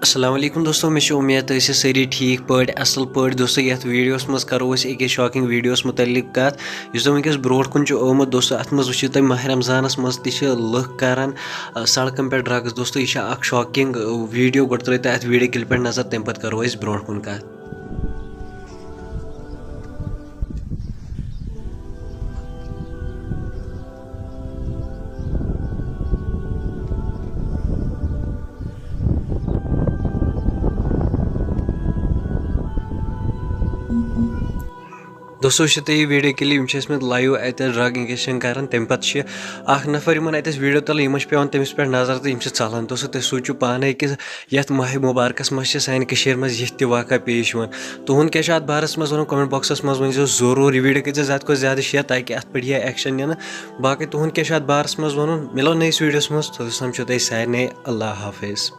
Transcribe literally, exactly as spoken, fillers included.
السلام علیکم دوستو، مےٚ چھِ اُمید تُہۍ ٲسِو سٲری ٹھیٖک پٲٹھۍ، اَصٕل پٲٹھۍ۔ دوستو، یَتھ ویٖڈیوَس منٛز کَرو أسۍ أکِس شاکِنٛگ ویٖڈیوَس مُتعلِق کَتھ، یُس زَن وٕنکیٚس برونٛٹھ کُن چھُ آمُت۔ دوستو، اَتھ منٛز وٕچھِو تُہۍ ماہِ رمضانَس منٛز تہِ چھِ لُکھ کَران، آ، سڑکَن پٮ۪ٹھ ڈرٛگٕز۔ دوستو، یہِ چھِ اَکھ شاکِنٛگ، آ، ویٖڈیو۔ گۄڈٕ ترٛٲیِو تُہۍ اَتھ ویٖڈیو کِلہِ پٮ۪ٹھ نظر، تَمہِ پَتہٕ کَرو أسۍ برونٛٹھ کُن کَتھ۔ دوستو، وٕچھِو تُہۍ یہِ ویٖڈیو کِلِپ، یِم چھِ ٲسمٕتۍ لایِو اَتہِ ڈرٛگ اِنجَکشَن کَران۔ تَمہِ پَتہٕ چھِ اَکھ نفر یِمَن اَتہِ ٲسۍ ویٖڈیو تُلان، یِمَن چھِ پٮ۪وان تٔمِس پٮ۪ٹھ نظر تہٕ یِم چھِ ژَلان۔ دوستو، تُہۍ سوٗنٛچِو پانَے کہِ یَتھ ماہِ مُبارکَس منٛز چھِ سانہِ کٔشیٖرِ منٛز یِتھۍ تہِ واقعہ پیش یِوان۔ تُہُنٛد کیٛاہ چھُ اَتھ بارَس منٛز وَنُن؟ کمنٹ باکسَس منٛز ؤنۍزیو ضروٗر۔ یہِ ویٖڈیو کٔرۍزیو زیادٕ کھۄتہٕ زیادٕ شِیَر، تاکہِ اَتھ پٮ۪ٹھ یِیہِ ایکشن نِنہٕ۔ باقٕے تُہُنٛد کیٛاہ چھُ اَتھ بارَس منٛز وَنُن؟ مِلو نٔیِس ویٖڈیوَس منٛز۔ توٚتَس تام چھُو تۄہہِ سارنٕے اللہ حافظ۔